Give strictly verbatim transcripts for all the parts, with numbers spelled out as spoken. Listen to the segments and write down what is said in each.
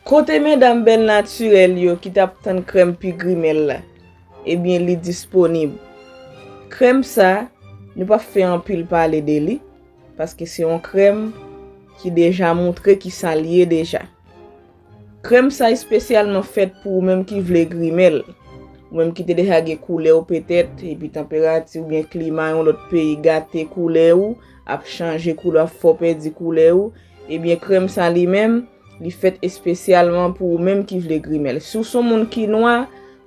Kote medam bèl natirèl yo ki t ap tann krèm Pigrimèl la? Ebyen, li disponib. Krèm sa, nou p ap fè anpil pale de li, paske se yon krèm ki deja montre ki sa l ye deja. Krèm sa espesyalman fèt pou ou menm ki vle grimèl, ou menm ki te deja gen koulè w petèt, epi tanperati oubyen klima yon lòt peyi gate koulè ou, ap chanje koulè, ap fè w pèdi koulè ou, ebyen krèm sa li menm, li fèt espesyalman pou ou menm ki vle grimèl. Si w se yon moun ki nwa,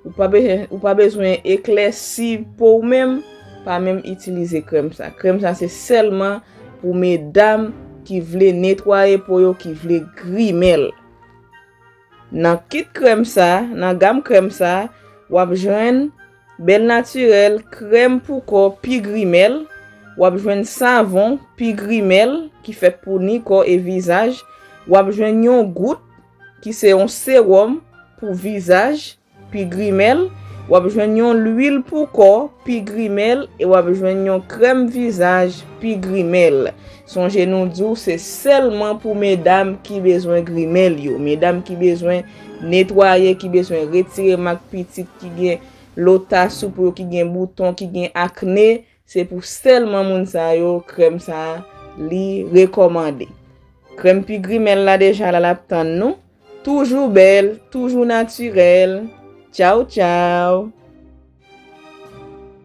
ou pa bezwen, ou pa bezwen eklèsi po w menm, pa menm itilize krèm sa. Krèm sa se sèlman pou medam ki vle netwaye po yo, ki vle grimèl. Nan kit krèm sa, nan gam krèm sa, w ap jwenn bèl natirèl, krèm pou kò Pigrimèl, w ap jwenn savon Pigrimèl ki fèt pou ni kò e vizaj, w ap jwenn yon gout ki se yon sewòm pou vizaj Pigrimèl, w ap jwenn yon lwil pou kò Pigrimèl e w ap jwenn yon krèm vizaj Pigrimèl. Sonje nou di w se sèlman pou medam ki bezwen grimèl yo, medam ki bezwen netwaye, ki bezwen retire mak pitit, ki gen lota sou po yo, ki gen bouton, ki gen akne, se pou sèlman moun sa yo krèm sa li rekòmande. Krèm Pigrimèl la deja la, l ap tann nou. Toujou bèl, toujou natirèl. Tchaw, tchaw.